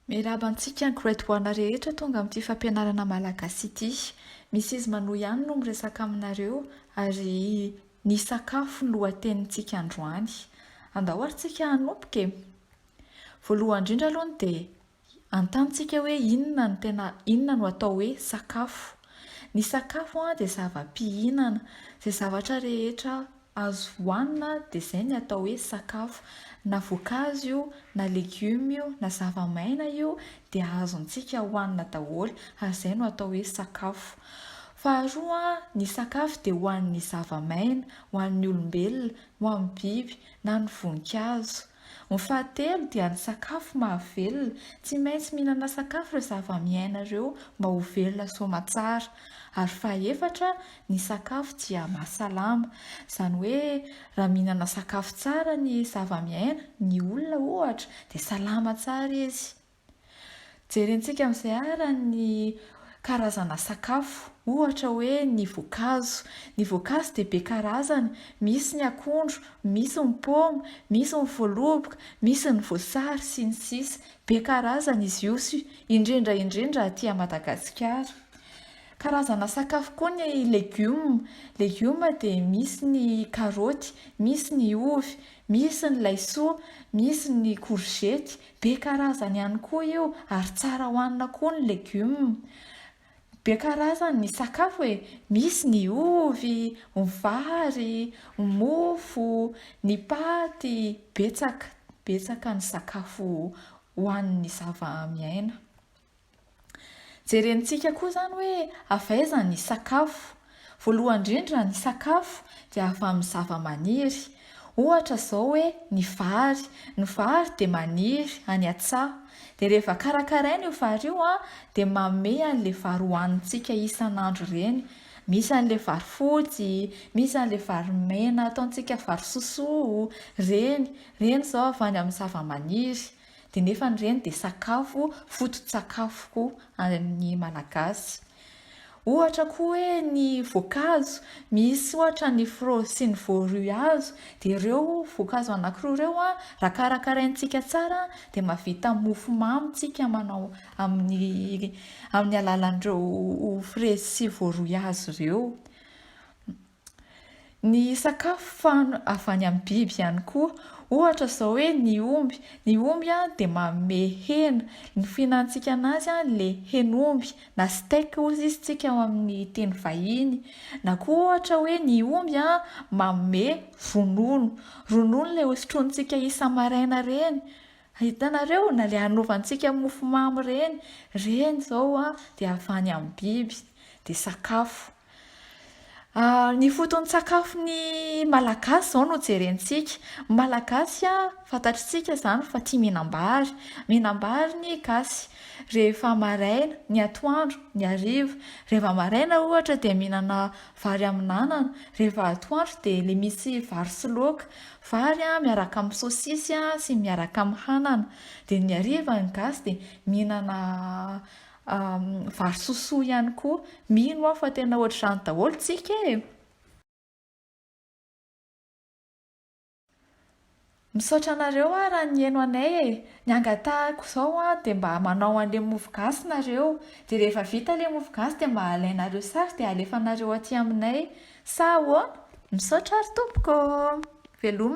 Miarahaba antsika Great One rehetra tonga amin'ity fampianarana malagasy ity. Misy izy manohy ihany no miresaka aminareo ary ny sakafo no lohatenintsika androany. Andao ary tsika hanomboka e! Voalohany indrindra aloha dia Anontanintsika hoe inona no tena, inona no atao hoe sakafo. Ny sakafo dia zava-pihinana. Izay zavatra rehetra azo hohanina dia izay ny atao hoe sakafo. Na voankazo io, na legioma io, na zava-maina io dia azontsika hohanina daholo ary izay no atao hoe sakafo. Faharoa, ny sakafo dia ho an'ny zava-maina, ho an'ny olombelona, ho an'ny biby na ny voninkazo. Ny fahatelo dia ny sakafo mahavelona. Tsy maintsy mihinana sakafo ireo zavamiaina ireo mba ho velona soamatsara. Ary fahaefatra, ny sakafo dia mahasalama. Izany hoe raha mihinana sakafo tsara ny zavamiaina, ny olona ohatra, dia salama tsara izy. Jerentsika amin'izay ara ny karazana sakafo, ohatra hoe ny voankazo. Ny voankazo dia be karazany, misy ny akondro, misy ny paoma, misy ny voaloboka, misy ny voasary, sy ny sisa. Be karazany izy io sy indrindra indrindra aty Madagasikara. Karazana sakafo koa ny legioma. Legioma dia misy ny karaoty, misy ny ovy, misy ny laisoa, misy ny korzety. Be karazany ihany koa io ary tsara hohanina koa ny legioma. Be karazany ny sakafo e! Misy ny ovy, ny vary, ny mofo, ny paty, betsaka, betsaka ny sakafo hohanin'ny zava-miaina. Jerentsika koa izany hoe avy aiza ny sakafo. Voalohany indrindra ny sakafo dia avy amin'ny zavamaniry. Ohatra izao hoe ny vary. Ny vary dia maniry any an-tsaha. Dia rehefa karakaraina io vary io dia manome an'ilay vary hohanintsika isan'andro ireny. Misy an'ilay vary fotsy, misy an'ilay vary mena ataontsika vary sosoa, ireny. Ireny izao avy any amin'ny zavamaniry. Dia nefa ireny dia sakafo, foto-tsakafo koa an'ny Malagasy. Ohatra koa hoe ny voankazo, misy ohatra ny frezy sy ny voaroy hazo, dia ireo voankazo anankiroa ireo an, raha karakaraintsika tsara dia mahavita mofo mamy tsika manao amin'ny amin'ny alalan'ireo frezy sy voaroy hazo ireo. Ny sakafo fa avy any amin'ny biby ihany koa. Ohatra izao hoe ny omby. Ny omby dia manome hena. Ny fihinantsika anazy ilay hen'omby na steak hozy izy tsika ao amin'ny teny vahiny. Na koa ohatra hoe ny omby manome ronono. Ronono ilay hosotrointsika isa-maraina ireny. Hitanareo? Na ilay hanaovantsika mofomamy ireny. Ireny izao dia avy any amin'ny biby. Dia sakafo. Ny foton-tsakafon'ny Malagasy izao no jerentsika. Ny Malagasy fantatr'isika izany fa tia mihinam-bary. Mihinam-bary ny gasy rehefa maraina, ny atoandro, ny hariva. Rehefa maraina ohatra dia mihinana vary amin'anana, rehefa atoandro dia ilay misy vary sy laoka. Vary miaraka amin'ny saosisy sy miaraka amin'ny hanana. Dia ny hariva ny gasy dia mihinana Vary sosoa ihany koa. Mino aho fa tena ohatr'izany daholo tsika e! Misaotra anareo aho raha nihaino anay e! Ny angatahako izao an dia mba manao an'ilay mofo gasy nareo. Dia rehefa vita ilay mofo gasy dia mba alainareo sary dia alefanareo aty aminay. Sa ahoana? Misaotra ary tompoko ô! Veloma.